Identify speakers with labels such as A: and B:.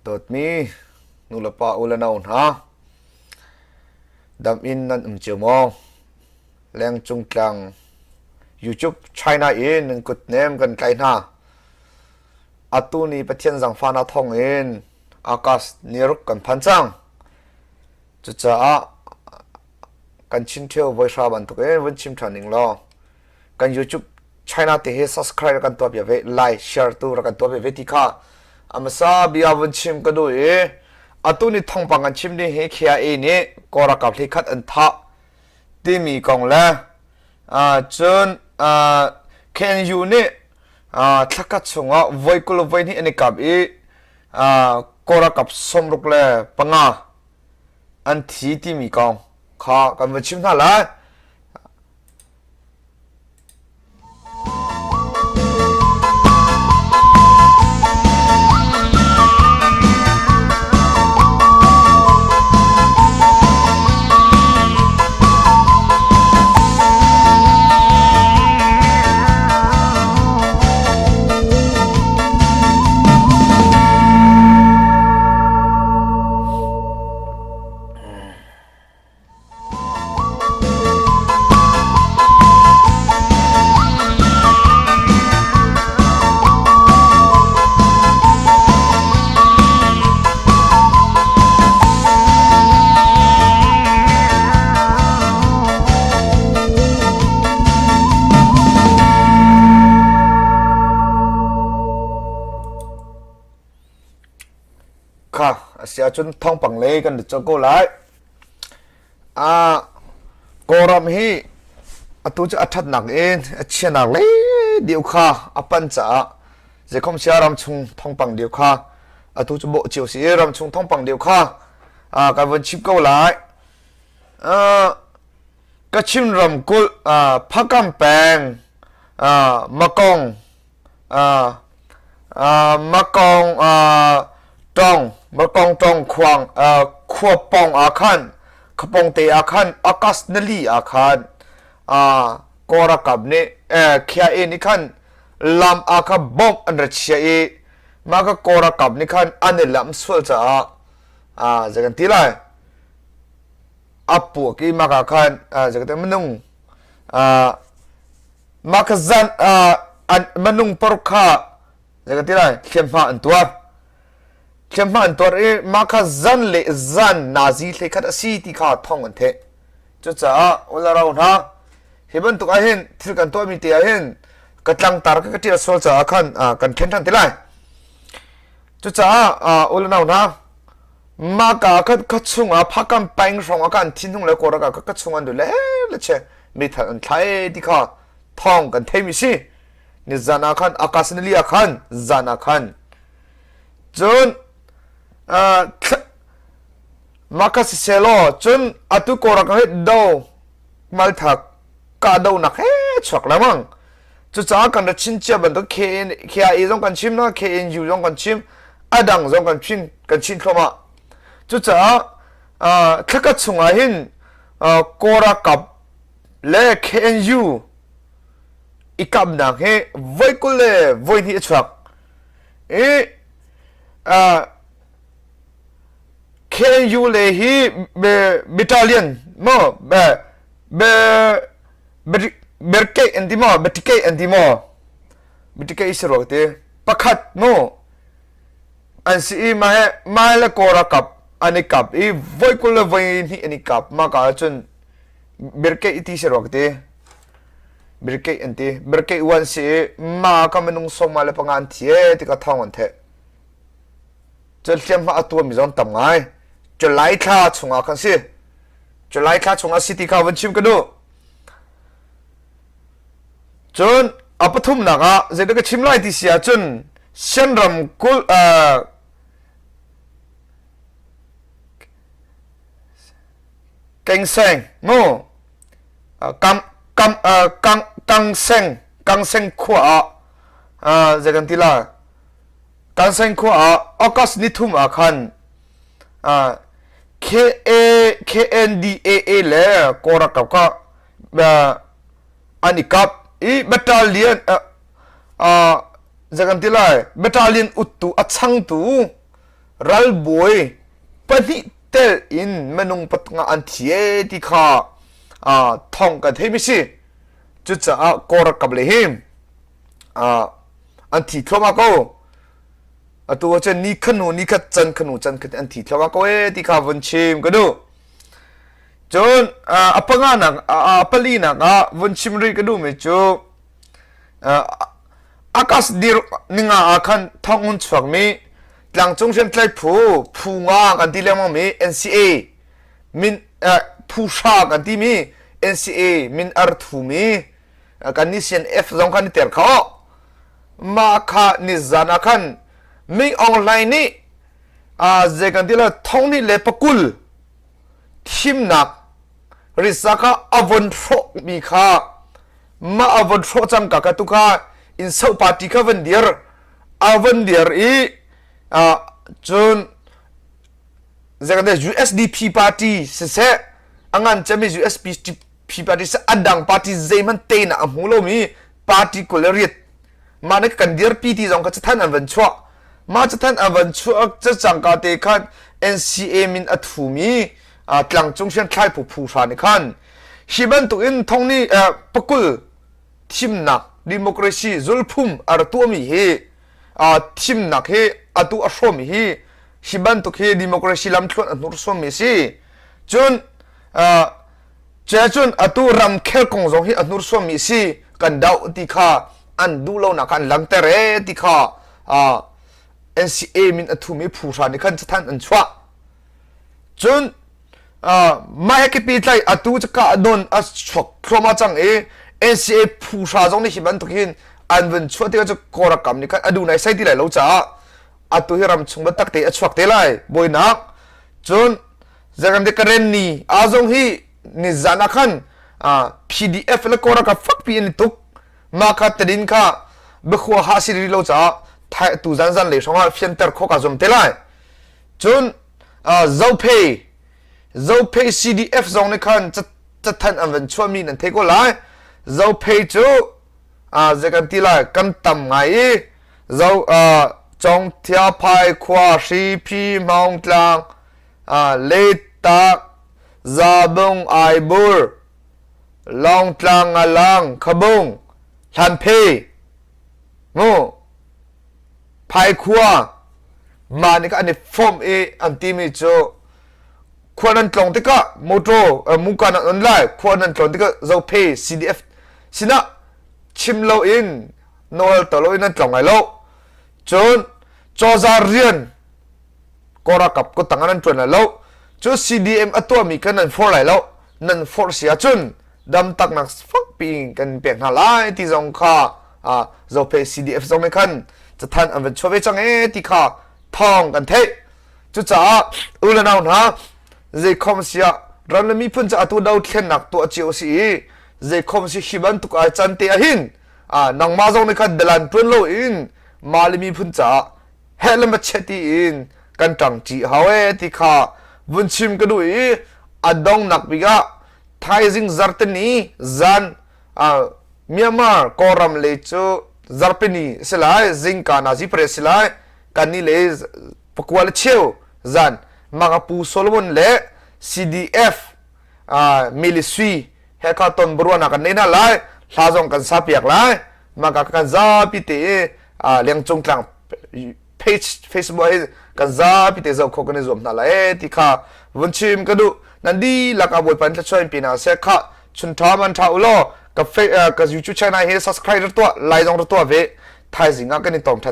A: Dawtmi nulepa u le nau hna, dam in nan um cio maw? Lengcung tlang YouTube China in nan kutnem kan tlai hna. Atu ni Pathian zangfahnak thawng in August ni ruk kan phan cang. Cucaah kan chin ṭheo voi hra bantuk in vun chim ṭhan ning law kan YouTube China te hi subscribe kan tuah bia ve like share tu rak kan tuah ve ve ti kha amasa bia vun chim ka duh i atu ni thawngpang kan chim ding hi KIA nih Kawlralkap hlei khat an thah timi kong le cun KNU nih thlakhat chungah voi 20 voi hnih an i kap i Kawlralkap 65 an thi timi kong kha kan vun chim hna lai. Kha a si ahcun thawngpang lei kan lut colh ko lai. Kawlram hi atu cu a ṭhatnak in a chianak lei deuh kha a pan caah zeikhom sia ramchung thawngpang deuh kha atu cu bawh cio si i ramchung thawngpang deuh kha kan vun chim ko lai. Kachin ramkulh Phakam peng Makong Makong tong Makong tong khuang khua pawng ah khan khapong te ah khan August nili ah khan Kawl ralkap nih KIA nih khan lam ah kha bomb an ra chia i mah ka Kawl ralkap nih khan an i lamh sual caah zei kan ti lai a puak i mah ka khan zei kan ti minung Mah kha zan an minung paruk kha zei kan ti lai hliamhma an tuar. Hliamhma an tuar i mah kha zan le zan nazi hlei khat a si ti kha thong an theh. Cucaah ularau hna hi bantuk ah hin thil kan tuahmi te ah hin ka tlangtar ka ka ṭial sual caah khan kan ṭhen ṭhan te lai. Cucaah ulanau hna mah ka kha ka chungah phakam peng hrawng ah kan thinhung le kawr ka ka chung an du le le che meithal an thlai ti kha thawng kan theimi si ni zan ah khan akasanali ah khan zan ah khan cun maka siselaw cun atu kawrak he do malthak ka do nak he chuak lemang cucaah kan ra chin cia bantuk KN KIA zong kan chim na KNU zong kan chim adang zong kan chin kan chin thluahmah cucaah thlaka chungah hin Kawlralkap le KNU i kapnak hi voi 20 le voi hnih a chuak i KNU le hi battalion maw berkeih an ti maw batikeih an ti maw batikeih si rua ti pakhat maw an si i mah he mah le Kawl ralkap an i kap i voi 20 le voi hnih an i kap mah ka ahcun birkeih ti si rua ka ti birkeih an ti birkeih uan si i ma ka minung sawma le panga an thi e ti ka thawng an theh cun hliamhma a tuarmi zong tam ngai July thla chungah khan si July thla chungah si ti kha vun chim ka duh Cun a pathumnak ah zeidah ka chim lai ti si ahcun Shan ramkulh Kengseng mu kam kam kang Kangseng Kangseng khua ah zei kan ti la Kangseng khua ah August ni thum ah khan KA KNDAA le Kawlralkap kha an i kap i battalion zei kan ti lai battalion uttu a changtu. Ralbawi pahnih tel in minung patnga an thi e ti kha thong kan theimi si. Cucaah Kawl ralkap le hi an thi thluahmah ko. Atu ahcun ni khat hnu ni khat can khat hnu can khat an thi thluahmah ko e ti kha vun chim ka duh. Cun a panganak a palinak ah vun chim rih ka duhmi cu Akas dir ninga ah khan thong hun chuakmi tlangcung hriamtlai phu phu nga kan ti lengmangmi NCA min phu hra kan timi NCA min ar thumi kan nih CNF zong khan i ter kho. Mah kha nizan ah khan Ming Aung Hlaing nih zei kan ti la thong nih le pakul thimnak risa kha a von hrawhmi kha mah a von hrawh cangka kha tu kha innsoh party kha van dir a von dir i cun zei USDP party siseh a ngan cemmi USDP party siseh a dang party zeihmanh tein a hmu lomi party 28 mah nih kan dirpi ti zong kha cathanh an van chuah. Mah cathanh an van chuah cangka te khan NCA min a thumi tlangcung hriamthlai phu phu hra nih khan hi bantuk in thong nih pakul thimnak democracy zulphung a ra tuahmi hi thimnak hi atu a hrawmi hi hi bantuk hi democracy lamthluan a hnursuammi a si. Cun Cun atu ramkhel kong zong hi a hnursuammi a si kan doh ti kha an duh lonak kha an langhter ee ti kha NCA min a thumi phu hra nih khan cathanh an chuah. Cun mah he kipi tlai atu caka nawn a chuak thluahmah cang i NCA phu hra zong nih hi bantuk hin an vun chuah tikah cu Kawlram nih khan a duh nai sai ti lai lo caah atu hi ram chung biatak te a chuak te lai buainak. Cun Zeirang Karen ni a zong hi nizan ah khan PDF le Kawlram ka fakpi in tuk mah kha tadin kha biakhua ha si rih lo caah thai tu zan zan lei hrawng ah fianter khawh ka zuam te lai. Cun Zophei Zophei CDF zong nih khan cathanh an van chuahmi nan thei ko lai. Zophei cu zei kan ti lai kan tam ngai i zo Congthia Phai khua Hriphi Hmaungtlang Leitak Zabung Aibur Lawngtlang Ngalang Khabung Hlanphe mu Phaikhua mah nih an i fawmh i an timi cu khua nan tlawng tikah motor muka nan on lai khua nan tlawn tikah Zophe CDF sinah chim loin nawl to loin nan tlawng lai lo cun cozah rian Kawlralkap kuttang ah nan ṭuan lai lo cu CDM a tuahmi kha nan forh lai lo nan forh si ahcun damtaknak fakpi in kan pek hna lai ti zong kha Zophei CDF zong nih khan cathanh an van chuah ve cang ee ti kha thawng kan theih cucaah u le nau hna zeikhom siah ram le miphun ca atu dothlennak tuah cio si i zeikhom si hi bantuk ai can te ahhin nangmah zong nih khan dalan ṭuan loin mah le miphun caah heh le machete in kan ṭangṭi hau ee ti kha vun chim ka duh i a dongnak bik ah thaizing zarteni zan Myanmar Kawlram lei cu zarpini si lai zingka nazi pare si lai kannih le pakua le cheu zan Magapu Solomon le CDF Milisui he kha ton baruahnak kan nei hna lai hla zong kan sa piak lai maka kan zapi te i lengcung tlang page Facebook hi kan zapi te zoh kho kan i zuam hna lai ti kha vun chim ka duh nan dihlak a bawipa in thluachuah in pe hna seh kha chun tha man tha ulaw ka ka YouTube channel hi subscribe tuah lai zong tuah ve thaizing ah kan i tong than.